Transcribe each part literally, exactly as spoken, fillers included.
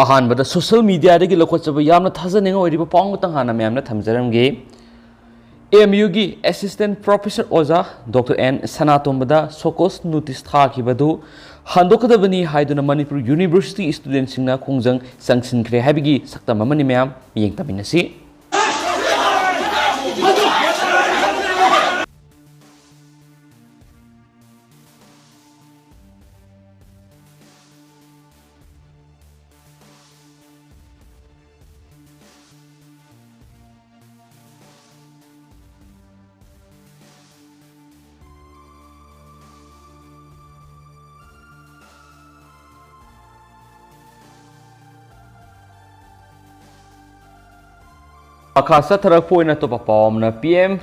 ꯑꯍꯥꯟꯕꯗ ꯁꯣꯁꯤꯌꯦꯜ ꯃꯤꯗꯤꯌꯥꯗꯒꯤ ꯂꯧꯈꯠꯆꯕ ꯌꯥꯝꯅ ꯊꯥꯖꯅꯤꯡꯉꯥꯏ ꯑꯣꯏꯔꯤꯕ ꯄꯥꯎ ꯑꯃꯇꯪ ꯍꯥꯟꯅ ꯃꯌꯥꯝꯅ ꯊꯝꯖꯔꯝꯒꯦ꯫ ꯑꯦꯝ ꯌꯨꯒꯤ ꯑꯦꯁꯤꯁꯇꯦꯟ ꯄ꯭ꯔꯣꯐꯦꯁꯔ ꯑꯣꯖꯥ ꯗꯣꯛꯇꯔ ꯑꯦꯟ ꯁꯅꯥꯇꯣꯝꯕꯗ ꯁꯣꯀꯣꯁ ꯅꯣꯇꯤꯁ ꯊꯥꯈꯤꯕꯗꯨ ꯍꯟꯗꯣꯛꯀꯗꯕꯅꯤ ꯍꯥꯏꯗꯨꯅ ꯃꯅꯤꯄꯨꯔ ꯌꯨꯅꯤꯚꯔꯁꯤꯇꯤ ꯁ꯭ꯇꯨꯗꯦꯟꯁꯤꯡꯅ ꯈꯣꯡꯖꯪ ꯆꯪꯁꯤꯟꯈ꯭ꯔꯦ ꯍꯥꯏꯕꯒꯤ ꯁꯛꯇꯝ ꯑꯃꯅꯤ꯫ ꯃꯌꯥꯝ ꯃꯤꯠꯌꯦꯡ ꯇꯝꯃꯤꯟꯅꯁꯤ꯫ ꯃꯈꯥ ꯆꯠꯊꯔꯛꯄ ꯑꯣꯏꯅ ꯑꯇꯣꯞꯄ ꯄꯥꯎ ꯑꯃꯅ, P M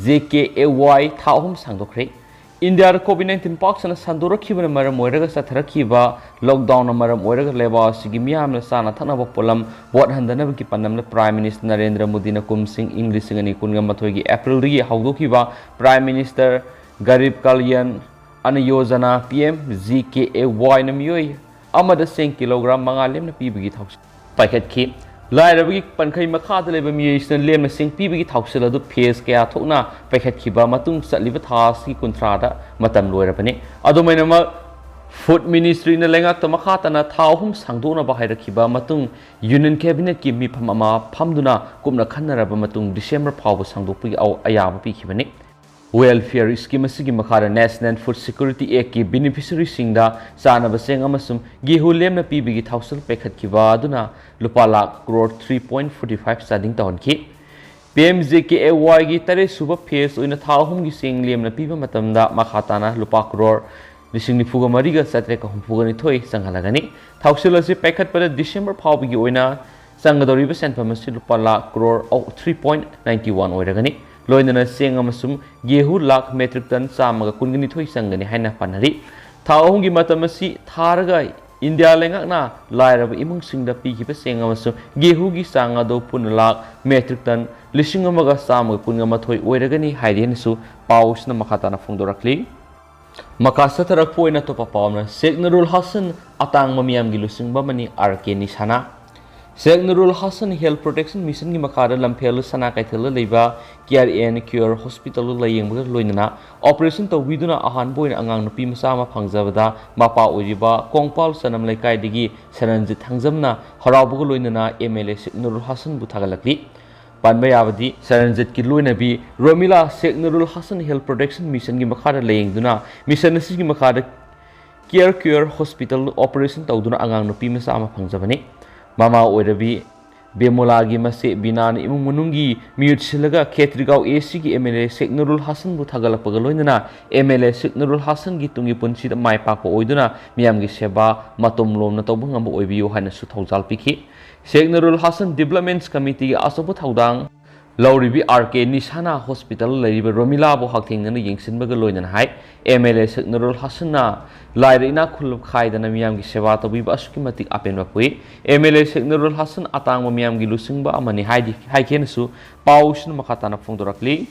J K A ꯋꯥꯏ ꯊꯥ ꯑꯍꯨꯝ ꯁꯥꯡꯗꯣꯛꯈ꯭ꯔꯦ꯫ ꯏꯟꯗꯤꯌꯥꯗ ꯀꯣꯚꯤꯗ ꯅꯥꯏꯟꯇꯤꯟ ꯄꯥꯛ ꯁꯟꯅ ꯁꯟꯗꯣꯔꯛꯈꯤꯕꯅ ꯃꯔꯝ ꯑꯣꯏꯔꯒ ꯆꯠꯊꯔꯛꯈꯤꯕ ꯂꯣꯛꯗꯥꯎꯟꯅ ꯃꯔꯝ ꯑꯣꯏꯔꯒ ꯂꯩꯕꯥꯛ ꯑꯁꯤꯒꯤ ꯃꯤꯌꯥꯝꯅ ꯆꯥꯅ ꯊꯛꯅꯕ ꯄꯣꯠꯂꯝ ꯄꯣꯠ ꯍꯟꯗꯅꯕꯒꯤ ꯄꯥꯟꯗꯝꯗ ꯄ꯭ꯔꯥꯏꯝ ꯃꯤꯅꯤꯁꯇꯔ ꯅꯔꯦꯟꯗ꯭ꯔ ꯃꯣꯗꯤꯅ ꯀꯨꯝꯁꯤꯡ ꯏꯪ ꯂꯤꯁꯤꯡ ꯑꯅꯤ ꯀꯨꯟꯒ ꯃꯥꯊꯣꯏꯒꯤ ꯑꯦꯄ꯭ꯔꯤꯜꯗꯒꯤ ꯍꯧꯗꯣꯛꯈꯤꯕ prime minister Garib Kalyan Anna Yojana, P M G K A ꯋꯥꯏꯅ ꯃꯤꯑꯣꯏ ꯑꯃꯗ ꯆꯦꯡ ꯀꯤꯂꯣꯒ꯭ꯔꯥꯝ ꯃꯉꯥ ꯂꯦꯝꯅ ꯄꯤꯕꯒꯤ ꯊꯧꯁꯤꯜ ꯄꯥꯏꯈꯠꯈꯤ꯫ ꯂꯥꯏꯔꯕꯒꯤ ꯄꯟꯈꯩ ꯃꯈꯥꯗ ꯂꯩꯕ ꯃꯤꯑꯣꯏꯁꯤꯡꯅ ꯂꯦꯝꯅ ꯆꯦꯡ ꯄꯤꯕꯒꯤ ꯊꯧꯁꯤꯜ ꯑꯗꯨ ꯐꯦꯖ ꯀꯌꯥ ꯊꯣꯛꯅ ꯄꯥꯏꯈꯠꯈꯤꯕ ꯃꯇꯨꯡ ꯆꯠꯂꯤꯕ ꯊꯥ ꯑꯁꯤꯒꯤ ꯀꯨꯟꯊ꯭ꯔꯥꯗ ꯃꯇꯝ ꯂꯣꯏꯔꯕꯅꯤ꯫ ꯑꯗꯨꯃꯥꯏꯅꯃꯛ, ꯐꯨꯗ ꯃꯤꯅꯤꯁꯇ꯭ꯔꯤꯅ ꯂꯩꯉꯥꯛꯇ ꯃꯈꯥ ꯇꯥꯅ ꯊꯥ ꯑꯍꯨꯝ ꯁꯥꯡꯗꯣꯛꯅꯕ ꯍꯥꯏꯔꯛꯈꯤꯕ ꯃꯇꯨꯡ, ꯌꯨꯅꯤꯌꯟ ꯀꯦꯕꯤꯅꯦꯠꯀꯤ ꯃꯤꯐꯝ ꯑꯃ ꯐꯝꯗꯨꯅ ꯀꯨꯞꯅ ꯈꯟꯅꯔꯕ ꯃꯇꯨꯡ ꯗꯤꯁꯦꯝꯕꯔ ꯐꯥꯎꯕ ꯁꯥꯡꯗꯣꯛꯄꯒꯤ ꯑꯧ-, ꯑꯌꯥꯕ ꯄꯤꯈꯤꯕꯅꯤ꯫ ꯋꯦꯜꯐꯤꯌꯔ ꯁ꯭ꯀꯤꯝ ꯑꯁꯤꯒꯤ ꯃꯈꯥꯗ ꯅꯦꯁꯅꯦꯜ ꯐꯨꯗ ꯁꯦꯀ꯭ꯌꯨꯔꯤꯇꯤ ꯑꯦꯛꯀꯤ ꯕꯦꯅꯤꯐꯤꯁꯔꯤꯁꯤꯡꯗ ꯆꯥꯅꯕ ꯆꯦꯡ ꯑꯃꯁꯨꯡ ꯒꯦꯍꯨ ꯂꯦꯝꯅ ꯄꯤꯕꯒꯤ ꯊꯧꯁꯤꯜ ꯄꯥꯏꯈꯠꯈꯤꯕ ꯑꯗꯨꯅ ꯂꯨꯄꯥ lakh crore three point forty five ꯆꯥꯗꯤꯡ ꯇꯧꯍꯟꯈꯤ꯫ P M J K A ꯋꯥꯏꯒꯤ ꯇꯔꯦꯠ ꯁꯨꯕ ꯐꯦꯖ ꯑꯣꯏꯅ ꯊꯥ ꯑꯍꯨꯝꯒꯤ ꯆꯦꯡ ꯂꯦꯝꯅ ꯄꯤꯕ ꯃꯇꯝꯗ ꯃꯈꯥ ꯇꯥꯅ ꯂꯨꯄꯥ ꯀ꯭ꯔꯣꯔ ꯂꯤꯁꯤꯡ ꯅꯤꯐꯨꯒ ꯃꯔꯤꯒ ꯆꯥꯇ꯭ꯔꯦꯠꯀ ꯍꯨꯝꯐꯨꯒ ꯅꯤꯊꯣꯏ ꯆꯪꯍꯜꯂꯒꯅꯤ꯫ ꯊꯧꯁꯤꯜ ꯑꯁꯤ ꯄꯥꯏꯈꯠꯄꯗ ꯗꯤꯁꯦꯝꯕꯔ ꯐꯥꯎꯕꯒꯤ ꯑꯣꯏꯅ ꯆꯪꯒꯗꯧꯔꯤꯕ ꯁꯦꯟꯐꯝ ꯑꯁꯤ ꯂꯨꯄꯥ lakh crore three point ninety one ꯑꯣꯏꯔꯒꯅꯤ꯫ ꯂꯣꯏꯅꯅ ꯆꯦꯡ ꯑꯃꯁꯨꯡ ꯒꯦꯍꯨ ꯂꯥꯈ ꯃꯦꯇ꯭ꯔꯤꯛ ꯇꯟ ꯆꯥꯝꯃꯒ ꯀꯨꯟꯒ ꯅꯤꯊꯣꯏ ꯆꯪꯒꯅꯤ ꯍꯥꯏꯅ ꯄꯥꯅꯔꯤ꯫ ꯊꯥ ꯑꯍꯨꯝꯒꯤ ꯃꯇꯝ ꯑꯁꯤ ꯊꯥꯔꯒ ꯏꯟꯗꯤꯌꯥ ꯂꯩꯉꯥꯛꯅ ꯂꯥꯏꯔꯕ ꯏꯃꯨꯡꯁꯤꯡꯗ ꯄꯤꯈꯤꯕ ꯆꯦꯡ ꯑꯃꯁꯨꯡ ꯒꯦꯍꯨꯒꯤ ꯆꯥꯡ ꯑꯗꯨ ꯄꯨꯟꯅ ꯂꯥꯈ ꯃꯦꯇ꯭ꯔꯤꯛ ꯇꯟ ꯂꯤꯁꯤꯡ ꯑꯃꯒ ꯆꯥꯝꯃꯒ ꯀꯨꯟꯒ ꯃꯥꯊꯣꯏ ꯑꯣꯏꯔꯒꯅꯤ ꯍꯥꯏꯔꯤ ꯍꯥꯏꯅꯁꯨ ꯄꯥꯎ ꯑꯁꯤꯅ ꯃꯈꯥ ꯇꯥꯅ ꯐꯣꯡꯗꯣꯔꯛꯂꯤ꯫ ꯃꯈꯥ ꯆꯠꯊꯔꯛꯄ ꯑꯣꯏꯅ ꯑꯇꯣꯞꯄ ꯄꯥꯎ ꯑꯃꯅ, ꯁꯦꯛ ꯅꯨꯔꯨꯜ ꯍꯥꯁꯟ ꯑꯇꯥꯡꯕ ꯃꯤꯌꯥꯝꯒꯤ ꯂꯨꯆꯤꯡꯕ ꯑꯃꯅꯤ, ꯑꯥꯔ ꯀꯦ ꯅꯤꯁꯥꯅꯥ꯫ ꯁꯦꯛ ꯅꯨꯔꯨꯜ ꯍꯥꯁꯟ ꯍꯦꯜꯊ ꯄ꯭ꯔꯣꯇꯦꯛꯁꯟ ꯃꯤꯁꯟꯒꯤ ꯃꯈꯥꯗ ꯂꯝꯐꯦꯜ ꯁꯅꯥ ꯀꯩꯊꯦꯜꯗ ꯂꯩꯕ ꯀꯤꯌꯥꯔ ꯑꯦꯟ ꯀ꯭ꯌꯨꯌꯔ ꯍꯣꯁꯄꯤꯇꯥꯜꯗ ꯂꯥꯌꯦꯡꯕꯒ ꯂꯣꯏꯅꯅ ꯑꯣꯄꯔꯦꯁꯟ ꯇꯧꯕꯤꯗꯨꯅ ꯑꯍꯥꯟꯕ ꯑꯣꯏꯅ ꯑꯉꯥꯡ ꯅꯨꯄꯤ ꯃꯆꯥ ꯑꯃ ꯐꯪꯖꯕꯗ, ꯃꯄꯥ ꯑꯣꯏꯔꯤꯕ ꯀꯣꯡꯄꯥꯜ ꯆꯅꯝ ꯂꯩꯀꯥꯏꯗꯒꯤ ꯁꯔꯟꯖꯤꯠ ꯊꯥꯡꯖꯝꯅ ꯍꯔꯥꯎꯕꯒ ꯂꯣꯏꯅꯅ ꯑꯦꯝ ꯑꯦꯜ ꯑꯦ ꯁꯦꯛ ꯅꯨꯔꯨꯜ ꯍꯥꯁꯟꯕꯨ ꯊꯥꯒꯠꯂꯛꯂꯤ꯫ ꯄꯟꯕ ꯌꯥꯕꯗꯤ, ꯁꯔꯟꯖꯤꯠꯀꯤ ꯂꯣꯏꯅꯕꯤ ꯔꯣꯃꯤꯂꯥ ꯁꯦꯛ ꯅꯨꯔꯨꯜ ꯍꯥꯁꯟ ꯍꯦꯜꯊ ꯄ꯭ꯔꯣꯇꯦꯛꯁꯟ ꯃꯤꯁꯟꯒꯤ ꯃꯈꯥꯗ ꯂꯥꯌꯦꯡꯗꯨꯅ, ꯃꯤꯁꯟ ꯑꯁꯤꯒꯤ ꯃꯈꯥꯗ ꯀꯤꯌꯥꯔ ꯀ꯭ꯌꯨꯌꯔ ꯍꯣꯁꯄꯤꯇꯥꯜ ꯑꯣꯄꯔꯦꯁꯟ ꯇꯧꯗꯨꯅ ꯑꯉꯥꯡ ꯅꯨꯄꯤ ꯃꯆꯥ ꯑꯃ ꯐꯪꯖꯕꯅꯤ꯫ ꯃꯃꯥ ꯑꯣꯏꯔꯕꯤ ꯕꯦꯃꯣꯂꯥꯒꯤ ꯃꯆꯦ ꯕꯤꯅꯥꯅ ꯏꯃꯨꯡ ꯃꯅꯨꯡꯒꯤ ꯃꯤꯍꯨꯠ ꯁꯤꯜꯂꯒ ꯈꯦꯇ꯭ꯔꯤꯒꯥꯎ ꯑꯦ ꯁꯤꯒꯤ ꯑꯦꯝ ꯑꯦꯜ ꯑꯦ ꯁꯦꯛ ꯅꯨꯔꯨꯜ ꯍꯥꯁꯟꯕꯨ ꯊꯥꯒꯠꯂꯛꯄꯒ ꯂꯣꯏꯅꯅ, ꯑꯦꯝ ꯑꯦꯜ ꯑꯦ ꯁꯦꯛ ꯅꯨꯔꯨꯜ ꯍꯥꯁꯟꯒꯤ ꯇꯨꯡꯒꯤ ꯄꯨꯟꯁꯤꯗ ꯃꯥꯏ ꯄꯥꯛꯄ ꯑꯣꯏꯗꯨꯅ ꯃꯤꯌꯥꯝꯒꯤ ꯁꯦꯕꯥ ꯃꯇꯣꯝ ꯂꯣꯝꯅ ꯇꯧꯕ ꯉꯝꯕ ꯑꯣꯏꯕꯤꯌꯨ ꯍꯥꯏꯅꯁꯨ ꯊꯧꯖꯥꯜ ꯄꯤꯈꯤ꯫ ꯁꯦꯛ ꯅꯨꯔꯨꯜ ꯍꯥꯁꯟ ꯗꯤꯕ꯭ꯂꯞꯃꯦꯟꯠꯁ ꯀꯃꯤꯇꯤꯒꯤ ꯑꯆꯧꯕ ꯊꯧꯗꯥꯡ ꯂꯧꯔꯤꯕꯤ ꯑꯥꯔ ꯀꯦ ꯅꯤꯁꯥꯅꯥ ꯍꯣꯁꯄꯤꯇꯥꯜ ꯂꯩꯔꯤꯕ ꯔꯣꯃꯤꯂꯥꯕꯨ ꯍꯛꯊꯦꯡꯅꯅ ꯌꯦꯡꯁꯤꯟꯕꯒ ꯂꯣꯏꯅꯅ ꯍꯥꯏ, ꯑꯦꯝ ꯑꯦꯜ ꯑꯦ ꯁꯦꯛ ꯅꯨꯔꯨꯜ ꯍꯥꯁꯟꯅ ꯂꯥꯏꯔ ꯏꯅꯥꯛ ꯈꯨꯜꯂꯨꯞ ꯈꯥꯏꯗꯅ ꯃꯤꯌꯥꯝꯒꯤ ꯁꯦꯕꯥ ꯇꯧꯕꯤꯕ ꯑꯁꯨꯛꯀꯤ ꯃꯇꯤꯛ ꯑꯄꯦꯟꯕ ꯄꯣꯛꯏ꯫ ꯑꯦꯝ ꯑꯦꯜ ꯑꯦ ꯁꯦꯛ ꯅꯨꯔꯨꯜ ꯍꯥꯁꯟ ꯑꯇꯥꯡꯕ ꯃꯤꯌꯥꯝꯒꯤ ꯂꯨꯆꯤꯡꯕ ꯑꯃꯅꯤ ꯍꯥꯏꯗꯤ ꯍꯥꯏꯈꯤꯅꯁꯨ ꯄꯥꯎꯁꯤꯅ ꯃꯈꯥ ꯇꯥꯅ ꯐꯣꯡꯗꯣꯔꯛꯂꯤ꯫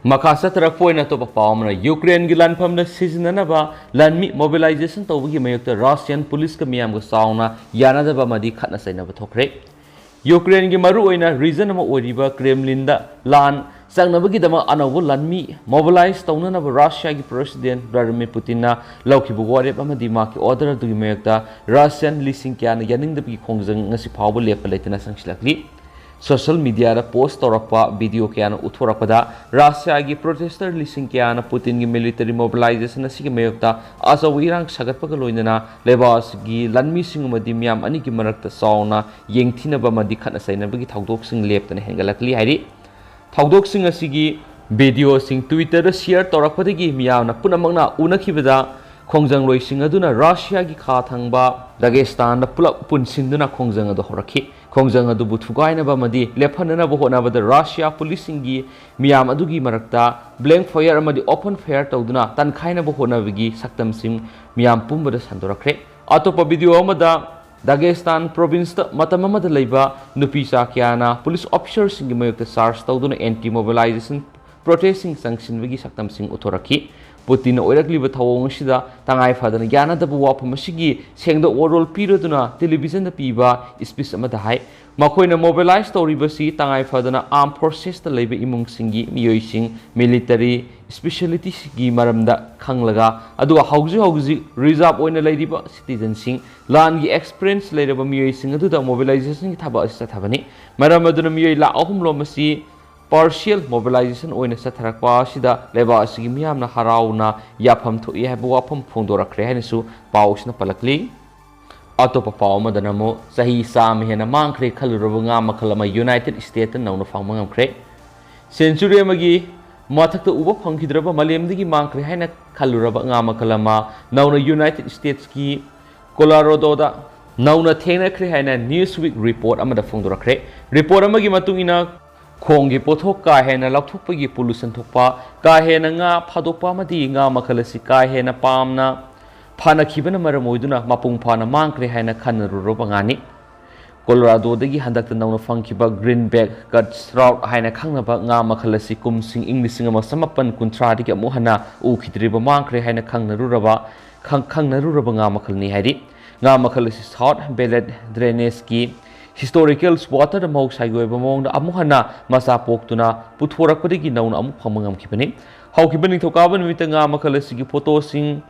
ꯃꯈꯥ ꯆꯠꯊꯔꯛꯄ ꯑꯣꯏꯅ ꯑꯇꯣꯞꯄ ꯄꯥꯎ ꯑꯃꯅ, ꯌꯨꯀ꯭ꯔꯦꯟꯒꯤ ꯂꯥꯟꯐꯝꯗ ꯁꯤꯖꯤꯟꯅꯅꯕ ꯂꯥꯟꯃꯤ ꯃꯣꯕꯤꯂꯥꯏꯖꯦꯁꯟ ꯇꯧꯕꯒꯤ ꯃꯥꯌꯣꯛꯇ ꯔꯥꯁꯤꯌꯥꯟ ꯄꯨꯂꯤꯁꯀ ꯃꯤꯌꯥꯝꯒ ꯆꯥꯎꯅ ꯌꯥꯅꯗꯕ ꯑꯃꯗꯤ ꯈꯠꯅ ꯆꯩꯅꯕ ꯊꯣꯛꯈ꯭ꯔꯦ꯫ ꯌꯨꯀ꯭ꯔꯦꯟꯒꯤ ꯃꯔꯨꯑꯣꯏꯅ ꯔꯤꯖꯟ ꯑꯃ ꯑꯣꯏꯔꯤꯕ ꯀ꯭ꯔꯦꯝꯂꯤꯟꯗ ꯂꯥꯟ ꯆꯪꯅꯕꯒꯤꯗꯃꯛ ꯑꯅꯧꯕ ꯂꯥꯟꯃꯤ ꯃꯣꯕꯤꯂꯥꯏꯖ ꯇꯧꯅꯅꯕ ꯔꯥꯁꯤꯌꯥꯒꯤ ꯄ꯭ꯔꯦꯁꯤꯗꯦꯟ ꯚ꯭ꯂꯥꯗꯤꯃꯤꯔ ꯄꯨꯇꯤꯟꯅ ꯂꯧꯈꯤꯕ ꯋꯥꯔꯦꯞ ꯑꯃꯗꯤ ꯃꯍꯥꯛꯀꯤ ꯑꯣꯔꯗꯔ ꯑꯗꯨꯒꯤ ꯃꯥꯌꯣꯛꯇ ꯔꯥꯁꯤꯌꯥꯟ ꯂꯤꯁꯤꯡ ꯀꯌꯥꯅ ꯌꯥꯅꯤꯡꯗꯕꯒꯤ ꯈꯣꯡꯖꯪ ꯉꯁꯤ ꯐꯥꯎꯕ ꯂꯦꯞꯄ ꯂꯩꯇꯅ ꯆꯪꯁꯤꯜꯂꯛꯂꯤ꯫ ꯁꯣꯁꯤꯌꯦꯜ ꯃꯤꯗꯤꯌꯥꯗ ꯄꯣꯁ ꯇꯧꯔꯛꯄ ꯚꯤꯗꯤꯑꯣ ꯀꯌꯥꯅ ꯎꯠꯊꯣꯔꯛꯄꯗ, ꯔꯥꯁꯤꯌꯥꯒꯤ ꯄ꯭ꯔꯣꯇꯦꯁꯇꯔ ꯂꯤꯁꯤꯡ ꯀꯌꯥꯅ ꯄꯨꯇꯤꯟꯒꯤ ꯃꯤꯂꯤꯇꯔꯤ ꯃꯣꯕꯤꯂꯥꯏꯖꯦꯁꯟ ꯑꯁꯤꯒꯤ ꯃꯥꯌꯣꯛꯇ ꯑꯆꯧꯕ ꯏꯔꯥꯡ ꯁꯥꯒꯠꯄꯒ ꯂꯣꯏꯅꯅ ꯂꯩꯕꯥꯛ ꯑꯁꯤꯒꯤ ꯂꯥꯟꯃꯤꯁꯤꯡ ꯑꯃꯗꯤ ꯃꯤꯌꯥꯝ ꯑꯅꯤꯒꯤ ꯃꯔꯛꯇ ꯆꯥꯎꯅ ꯌꯦꯡꯊꯤꯅꯕ ꯑꯃꯗꯤ ꯈꯠꯅ ꯆꯩꯅꯕꯒꯤ ꯊꯧꯗꯣꯛꯁꯤꯡ ꯂꯦꯞꯇꯅ ꯍꯦꯟꯒꯠꯂꯛꯂꯤ ꯍꯥꯏꯔꯤ꯫ ꯊꯧꯗꯣꯛꯁꯤꯡ ꯑꯁꯤꯒꯤ ꯚꯤꯗꯤꯑꯣꯁꯤꯡ ꯇ꯭ꯋꯤꯇꯔꯗ ꯁꯤꯌꯔ ꯇꯧꯔꯛꯄꯗꯒꯤ ꯃꯤꯌꯥꯝꯅ ꯄꯨꯝꯅꯃꯛꯅ ꯎꯅꯈꯤꯕꯗ, ꯈꯣꯡꯖꯪꯂꯣꯏꯁꯤꯡ ꯑꯗꯨꯅ ꯔꯥꯁꯤꯌꯥꯒꯤ ꯈꯥ ꯊꯪꯕ ꯗꯥꯒꯦꯁꯇꯥꯟꯗ ꯄꯨꯂꯞ ꯄꯨꯟꯁꯤꯟꯗꯨꯅ ꯈꯣꯡꯖꯪ ꯑꯗꯨ ꯍꯧꯔꯛꯈꯤ꯫ ꯈꯣꯡꯖꯪ ꯑꯗꯨꯕꯨ ꯊꯨꯒꯥꯏꯅꯕ ꯑꯃꯗꯤ ꯂꯦꯞꯍꯟꯅꯅꯕ ꯍꯣꯠꯅꯕꯗ ꯔꯥꯁꯤꯌꯥ ꯄꯨꯂꯤꯁꯁꯤꯡꯒꯤ ꯃꯤꯌꯥꯝ ꯑꯗꯨꯒꯤ ꯃꯔꯛꯇ ꯕ꯭ꯂꯦꯡ ꯐꯥꯌꯔ ꯑꯃꯗꯤ ꯑꯣꯄꯟ ꯐꯥꯌꯔ ꯇꯧꯗꯨꯅ ꯇꯥꯟꯈꯥꯏꯅꯕ ꯍꯣꯠꯅꯕꯒꯤ ꯁꯛꯇꯝꯁꯤꯡ ꯃꯤꯌꯥꯝ ꯄꯨꯝꯕꯗ ꯁꯟꯗꯣꯔꯛꯈ꯭ꯔꯦ꯫ ꯑꯇꯣꯞꯄ ꯚꯤꯗꯤꯑꯣ ꯑꯃꯗ, ꯗꯥꯒꯦꯁꯇꯥꯟ ꯄ꯭ꯔꯣꯚꯤꯟꯁꯇ ꯃꯇꯝ ꯑꯃꯗ ꯂꯩꯕ ꯅꯨꯄꯤ ꯆꯥ ꯀꯌꯥꯅ ꯄꯨꯂꯤꯁ ꯑꯣꯐꯤꯁꯔꯁꯤꯡꯒꯤ ꯃꯥꯌꯣꯛꯇ ꯆꯥꯔꯖ ꯇꯧꯗꯨꯅ ꯑꯦꯟꯇꯤ ꯃꯣꯕꯤꯂꯥꯏꯖꯦꯁꯟ ꯄ꯭ꯔꯣꯇꯦꯁꯁꯤꯡ ꯆꯪꯁꯤꯟꯕꯒꯤ ꯁꯛꯇꯝꯁꯤꯡ ꯎꯠꯊꯣꯔꯛꯈꯤ꯫ ꯄꯨꯇꯤꯟꯅ ꯑꯣꯏꯔꯛꯂꯤꯕ ꯊꯧꯑꯣꯡ ꯑꯁꯤꯗ ꯇꯉꯥꯏ ꯐꯗꯅ ꯌꯥꯅꯗꯕ ꯋꯥꯐꯝ ꯑꯁꯤꯒꯤ ꯁꯦꯡꯗꯣꯛ ꯋꯥꯔꯣꯜ ꯄꯤꯔꯗꯨꯅ ꯇꯦꯂꯤꯚꯤꯖꯟꯗ ꯄꯤꯕ ꯁ꯭ꯄꯤꯆ ꯑꯃꯗ ꯍꯥꯏ, ꯃꯈꯣꯏꯅ ꯃꯣꯕꯤꯂꯥꯏꯖ ꯇꯧꯔꯤꯕꯁꯤ ꯇꯉꯥꯏ ꯐꯗꯅ ꯑꯥꯔꯝ ꯐꯣꯔꯁꯦꯁꯇ ꯂꯩꯕ ꯏꯃꯨꯡꯁꯤꯡꯒꯤ ꯃꯤꯑꯣꯏꯁꯤꯡ, ꯃꯤꯂꯤꯇꯔꯤ ꯁ꯭ꯄꯤꯁꯦꯂꯤꯇꯤꯁꯤꯒꯤ ꯃꯔꯝꯗ ꯈꯪꯂꯒ, ꯑꯗꯨꯒ ꯍꯧꯖꯤꯛ ꯍꯧꯖꯤꯛ ꯔꯤꯖꯥꯔꯚ ꯑꯣꯏꯅ ꯂꯩꯔꯤꯕ ꯁꯤꯇꯤꯖꯟꯁꯤꯡ, ꯂꯥꯟꯒꯤ ꯑꯦꯛꯁꯄꯤꯔꯤꯌꯦꯟꯁ ꯂꯩꯔꯕ ꯃꯤꯑꯣꯏꯁꯤꯡ ꯑꯗꯨꯗ ꯃꯣꯕꯤꯂꯥꯏꯖꯦꯁꯟꯒꯤ ꯊꯕꯛ ꯑꯁꯤ ꯆꯠꯊꯕꯅꯤ꯫ ꯃꯔꯝ ꯑꯗꯨꯅ ꯃꯤꯑꯣꯏ ꯂꯥꯈ ꯑꯍꯨꯝ ꯂꯣꯝ ꯑꯁꯤ ꯄꯥꯔꯁꯤꯌꯦꯜ ꯃꯣꯕꯤꯂꯥꯏꯖꯦꯁꯟ ꯑꯣꯏꯅ ꯆꯠꯊꯔꯛꯄ ꯑꯁꯤꯗ ꯂꯩꯕꯥꯛ ꯑꯁꯤꯒꯤ ꯃꯤꯌꯥꯝꯅ ꯍꯔꯥꯎꯅ ꯌꯥꯐꯝ ꯊꯣꯛꯏ ꯍꯥꯏꯕ ꯋꯥꯐꯝ ꯐꯣꯡꯗꯣꯔꯛꯈ꯭ꯔꯦ ꯍꯥꯏꯅꯁꯨ ꯄꯥꯎ ꯑꯁꯤꯅ ꯄꯜꯂꯛꯂꯤ꯫ ꯑꯇꯣꯞꯄ ꯄꯥꯎ ꯑꯃꯗꯅ ꯑꯃꯨꯛ ꯆꯍꯤ ꯆꯥꯝꯃ ꯍꯦꯟꯅ ꯃꯥꯡꯈ꯭ꯔꯦ ꯈꯜꯂꯨꯔꯕ ꯉꯥ ꯃꯈꯜ ꯑꯃ ꯌꯨꯅꯥꯏꯇꯦꯗ ꯁ꯭ꯇꯦꯠꯇ ꯅꯧꯅ ꯐꯪꯕ ꯉꯝꯈ꯭ꯔꯦ꯫ ꯁꯦꯟꯆꯨꯔꯤ ꯑꯃꯒꯤ ꯃꯊꯛꯇ ꯎꯕ ꯐꯪꯈꯤꯗ꯭ꯔꯕ ꯃꯥꯂꯦꯝꯗꯒꯤ ꯃꯥꯡꯈ꯭ꯔꯦ ꯍꯥꯏꯅ ꯈꯜꯂꯨꯔꯕ ꯉꯥ ꯃꯈꯜ ꯑꯃ ꯅꯧꯅ ꯌꯨꯅꯥꯏꯇꯦꯗ ꯁ꯭ꯇꯦꯠꯁꯀꯤ ꯀꯣꯂꯣꯔꯥꯗꯣꯗ ꯅꯧꯅ ꯊꯦꯡꯅꯈ꯭ꯔꯦ ꯍꯥꯏꯅ ꯅ꯭ꯌꯨꯁꯋꯤꯛ ꯔꯤꯄꯣꯔꯠ ꯑꯃꯗ ꯐꯣꯡꯗꯣꯔꯛꯈ꯭ꯔꯦ꯫ ꯔꯤꯄꯣꯔꯠ ꯑꯃꯒꯤ ꯃꯇꯨꯡ ꯏꯟꯅ, ꯈꯣꯡꯒꯤ ꯄꯣꯠꯊꯣꯛ ꯀꯥ ꯍꯦꯟꯅ ꯂꯧꯊꯣꯛꯄꯒꯤ ꯄꯣꯂꯨꯁꯟ ꯊꯣꯛꯄ, ꯀꯥ ꯍꯦꯟꯅ ꯉꯥ ꯐꯥꯗꯣꯛꯄ ꯑꯃꯗꯤ ꯉꯥ ꯃꯈꯜ ꯑꯁꯤ ꯀꯥ ꯍꯦꯟꯅ ꯄꯥꯝꯅ ꯐꯥꯅꯈꯤꯕꯅ ꯃꯔꯝ ꯑꯣꯏꯗꯨꯅ ꯃꯄꯨꯡ ꯐꯥꯅ ꯃꯥꯡꯈ꯭ꯔꯦ ꯍꯥꯏꯅ ꯈꯟꯅꯔꯨꯔꯕ ꯉꯥꯅꯤ꯫ ꯀꯣꯂꯣꯔꯥꯗꯣꯗꯒꯤ ꯍꯟꯗꯛꯇ ꯅꯧꯅ ꯐꯪꯈꯤꯕ ꯒ꯭ꯔꯤꯟꯕꯦꯛ ꯀꯠ ꯇ꯭ꯔꯥꯎꯠ ꯍꯥꯏꯅ ꯈꯪꯅꯕ ꯉꯥ ꯃꯈꯜ ꯑꯁꯤ ꯀꯨꯝꯁꯤꯡ ꯏꯪ ꯂꯤꯁꯤꯡ ꯑꯃ ꯆꯃꯥꯄꯟ ꯀꯨꯟꯊ꯭ꯔꯥꯗꯒꯤ ꯑꯃꯨꯛ ꯍꯟꯅ ꯎꯈꯤꯗ꯭ꯔꯤꯕ ꯃꯥꯡꯈ꯭ꯔꯦ ꯍꯥꯏꯅ ꯈꯪꯅꯔꯨꯔꯕ, ꯈꯪ-, ꯈꯪꯅꯔꯨꯔꯕ ꯉꯥ ꯃꯈꯜꯅꯤ ꯍꯥꯏꯔꯤ꯫ ꯉꯥ ꯃꯈꯜ ꯑꯁꯤ ꯁꯥꯎꯠ ꯕꯦꯂꯦꯠ ꯗ꯭ꯔꯦꯅꯦꯖꯀꯤ ꯍꯤꯁꯇꯣꯔꯤꯀꯦꯜ ꯋꯥꯇꯔꯗ ꯃꯍꯧꯁꯥꯒꯤ ꯑꯣꯏꯕ ꯃꯑꯣꯡꯗ ꯑꯃꯨꯛ ꯍꯟꯅ ꯃꯆꯥ ꯄꯣꯛꯇꯨꯅ ꯄꯨꯊꯣꯔꯛꯄꯗꯒꯤ ꯅꯧꯅ ꯑꯃꯨꯛ ꯐꯪꯕ ꯉꯝꯈꯤꯕꯅꯤ꯫ ꯍꯧꯈꯤꯕ ꯅꯤꯡꯊꯧꯀꯥꯕ ꯅꯨꯃꯤꯠꯇ ꯉꯥ ꯃꯈꯜ ꯑꯁꯤꯒꯤ ꯐꯣꯇꯣꯁꯤꯡ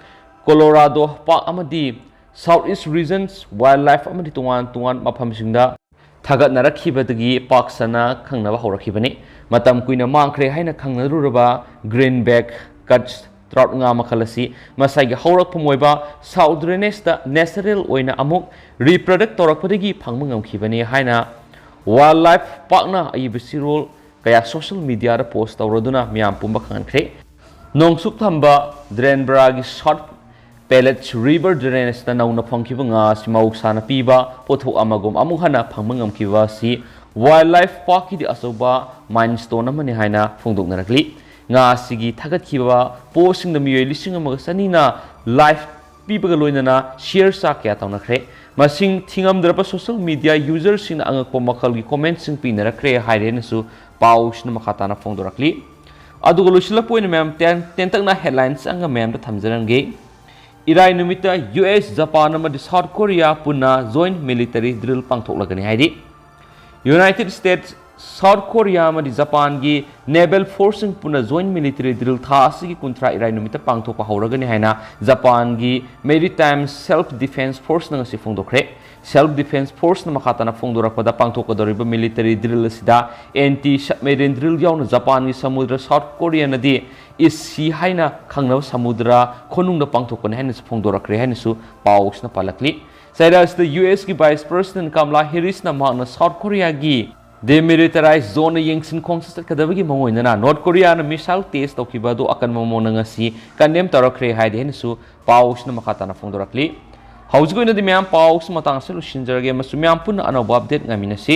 ꯀꯣꯂꯣꯔꯥꯗꯣ ꯄꯥꯛ ꯑꯃꯗꯤ ꯁꯥꯎꯠ ꯏꯁ ꯔꯤꯖꯟꯁ ꯋꯥꯏꯜ ꯂꯥꯏꯐ ꯑꯃꯗꯤ ꯇꯣꯉꯥꯟ ꯇꯣꯉꯥꯟꯕ ꯃꯐꯝꯁꯤꯡꯗ ꯊꯥꯒꯠꯅꯔꯛꯈꯤꯕꯗꯒꯤ ꯄꯥꯛ ꯁꯟꯅ ꯈꯪꯅꯕ ꯍꯧꯔꯛꯈꯤꯕꯅꯤ꯫ ꯃꯇꯝ ꯀꯨꯏꯅ ꯃꯥꯡꯈ꯭ꯔꯦ ꯍꯥꯏꯅ ꯈꯪꯅꯔꯨꯔꯕ ꯒ꯭ꯔꯤꯟꯕꯦꯛ ꯀꯠ ꯇ꯭ꯔꯥꯎꯠ ꯉꯥ ꯃꯈꯜ ꯑꯁꯤ ꯃꯁꯥꯒꯤ ꯍꯧꯔꯛꯐꯝ ꯑꯣꯏꯕ ꯁꯥꯎꯠ ꯗ꯭ꯔꯦꯅꯦꯖꯇ ꯅꯦꯆꯔꯦꯜ ꯑꯣꯏꯅ ꯑꯃꯨꯛ ꯔꯤꯄ꯭ꯔꯗꯛ ꯇꯧꯔꯛꯄꯗꯒꯤ ꯐꯪꯕ ꯉꯝꯈꯤꯕꯅꯤ ꯍꯥꯏꯅ ꯋꯥꯏꯜ ꯂꯥꯏꯐ ꯄꯥꯛꯅ ꯑꯏꯕ ꯆꯦꯔꯣꯜ ꯀꯌꯥ ꯁꯣꯁꯤꯌꯦꯜ ꯃꯤꯗꯤꯌꯥꯗ ꯄꯣꯁ ꯇꯧꯔꯗꯨꯅ ꯃꯤꯌꯥꯝ ꯄꯨꯝꯕ ꯈꯪꯍꯟꯈ꯭ꯔꯦ꯫ ꯅꯣꯡꯆꯨꯞ ꯊꯪꯕ ꯗ꯭ꯔꯦꯟꯕ꯭ꯔꯥꯒꯤ ꯁꯥꯎꯠ ꯄꯦꯂꯦꯠꯁ ꯔꯤꯚꯔ ꯗ꯭ꯔꯦꯅꯦꯖꯇ ꯅꯧꯅ ꯐꯪꯈꯤꯕ ꯉꯥ ꯑꯁꯤ ꯃꯍꯧꯁꯥꯅ ꯄꯤꯕ ꯄꯣꯠꯊꯣꯛ ꯑꯃꯒꯨꯝ ꯑꯃꯨꯛ ꯍꯟꯅ ꯐꯪꯕ ꯉꯝꯈꯤꯕ ꯑꯁꯤ ꯋꯥꯏꯜ ꯂꯥꯏꯐ ꯄꯥꯔꯛꯀꯤꯗꯤ ꯑꯆꯧꯕ ꯃꯥꯏꯜꯁ꯭ꯇꯣꯟ ꯑꯃꯅꯤ ꯍꯥꯏꯅ ꯐꯣꯡꯗꯣꯛꯅꯔꯛꯂꯤ꯫ ꯉꯥ ꯑꯁꯤꯒꯤ ꯊꯥꯒꯠꯈꯤꯕ ꯄꯣꯁꯁꯤꯡꯗ ꯃꯤꯑꯣꯏ ꯂꯤꯁꯤꯡ ꯑꯃꯒ ꯆꯅꯤꯅ ꯂꯥꯏꯐ ꯄꯤꯕꯒ ꯂꯣꯏꯅꯅ ꯁꯤꯌꯔ ꯆꯥ ꯀꯌꯥ ꯇꯧꯅꯈ꯭ꯔꯦ꯫ ꯃꯁꯤꯡ ꯊꯤꯉꯝꯗ꯭ꯔꯕ ꯁꯣꯁꯤꯌꯦꯜ ꯃꯤꯗꯤꯌꯥ ꯌꯨꯖꯔꯁꯤꯡꯅ ꯑꯉꯛꯄ ꯃꯈꯜꯒꯤ ꯀꯣꯃꯦꯟꯠꯁꯤꯡ ꯄꯤꯅꯔꯛꯈ꯭ꯔꯦ ꯍꯥꯏꯔꯦꯅꯁꯨ ꯄꯥꯎꯁꯤꯅ ꯃꯈꯥ ꯇꯥꯅ ꯐꯣꯡꯗꯣꯔꯛꯂꯤ꯫ ꯑꯗꯨꯒ ꯂꯣꯏꯁꯤꯜꯂꯛꯄ ꯑꯣꯏꯅ ꯃꯌꯥꯝ ꯇꯦꯟ ꯇꯦꯟꯇꯛꯅ headlines ꯑꯃꯒ ꯃꯌꯥꯝꯗ ꯊꯝꯖꯔꯝꯒꯦ꯫ ꯏꯔꯥꯏ ꯅꯨꯃꯤꯠꯇ ꯌꯨ ꯑꯦꯁ, ꯖꯄꯥꯟ ꯑꯃꯗꯤ ꯁꯥꯎꯠ ꯀꯣꯔꯤꯌꯥ ꯄꯨꯟꯅ joint military drill ꯄꯥꯡꯊꯣꯛꯂꯒꯅꯤ ꯍꯥꯏꯔꯤ꯫ ꯌꯨꯅꯥꯏꯇꯦꯗ ꯁ꯭ꯇꯦꯠꯁ, ꯁꯥꯎꯠ ꯀꯣꯔꯤꯌꯥ ꯑꯃꯗꯤ ꯖꯄꯥꯟꯒꯤ naval forceꯁꯤꯡ ꯄꯨꯟꯅ joint military drill ꯊꯥ ꯑꯁꯤꯒꯤ ꯀꯨꯟꯊ꯭ꯔꯥ ꯏꯔꯥꯏ ꯅꯨꯃꯤꯠꯇ ꯄꯥꯡꯊꯣꯛꯄ ꯍꯧꯔꯒꯅꯤ ꯍꯥꯏꯅ ꯖꯄꯥꯟꯒꯤ Maritime Self Defense Forceꯅ ꯉꯁꯤ ꯐꯣꯡꯗꯣꯛꯈ꯭ꯔꯦ꯫ Self Defense Forceꯅ ꯃꯈꯥ ꯇꯥꯅ ꯐꯣꯡꯗꯣꯔꯛꯄꯗ, ꯄꯥꯡꯊꯣꯛꯀꯗꯧꯔꯤꯕ military drill ꯑꯁꯤꯗ anti submarine drill ꯌꯥꯎꯅ ꯖꯄꯥꯟꯒꯤ ꯁꯃꯨꯗ꯭ꯔ, ꯁꯥꯎꯠ ꯀꯣꯔꯤꯌꯥꯅꯗꯤ East Sea ꯍꯥꯏꯅ ꯈꯪꯅꯕ ꯁꯃꯨꯗ꯭ꯔ ꯈꯣꯅꯨꯡꯗ ꯄꯥꯡꯊꯣꯛꯄꯅꯤ ꯍꯥꯏꯅꯁꯨ ꯐꯣꯡꯗꯣꯔꯛꯈ꯭ꯔꯦ ꯍꯥꯏꯅꯁꯨ ꯄꯥꯎꯁꯤꯅ ꯄꯜꯂꯛꯂꯤ꯫ ꯆꯩꯔꯥ ꯑꯁꯤꯗ ꯌꯨ ꯑꯦꯁꯀꯤ Vice President ꯀꯃꯂꯥ ꯍꯦꯔꯤꯁꯅ ꯃꯍꯥꯛꯅ ꯁꯥꯎꯠ ꯀꯣꯔꯤꯌꯥꯒꯤ demilitarized zoneꯗ ꯌꯦꯡꯁꯤꯟ ꯈꯣꯡꯁꯥ ꯆꯠꯀꯗꯕꯒꯤ ꯃꯑꯣꯡ ꯑꯣꯏꯅꯅ ꯅꯣꯔꯠ ꯀꯣꯔꯤꯌꯥꯅ missile test ꯇꯧꯈꯤꯕ ꯑꯗꯨ ꯑꯀꯟꯕ ꯃꯑꯣꯡꯗ ꯉꯁꯤ condemn ꯇꯧꯔꯛꯈ꯭ꯔꯦ ꯍꯥꯏꯗꯤ ꯍꯥꯏꯅꯁꯨ ꯄꯥꯎꯁꯤꯅ ꯃꯈꯥ ꯇꯥꯅ ꯐꯣꯡꯗꯣꯔꯛꯂꯤ꯫ ꯍꯧꯖꯤꯛ ꯑꯣꯏꯅꯗꯤ ꯃꯌꯥꯝ ꯄꯥꯎꯁꯤ ꯃꯇꯥꯡ ꯑꯁꯤꯗ ꯂꯣꯏꯁꯤꯟꯖꯔꯒꯦ, ꯃꯁꯤ ꯃꯌꯥꯝ ꯄꯨꯟꯅ ꯑꯅꯧꯕ update ꯉꯥꯏꯃꯤꯟꯅꯁꯤ꯫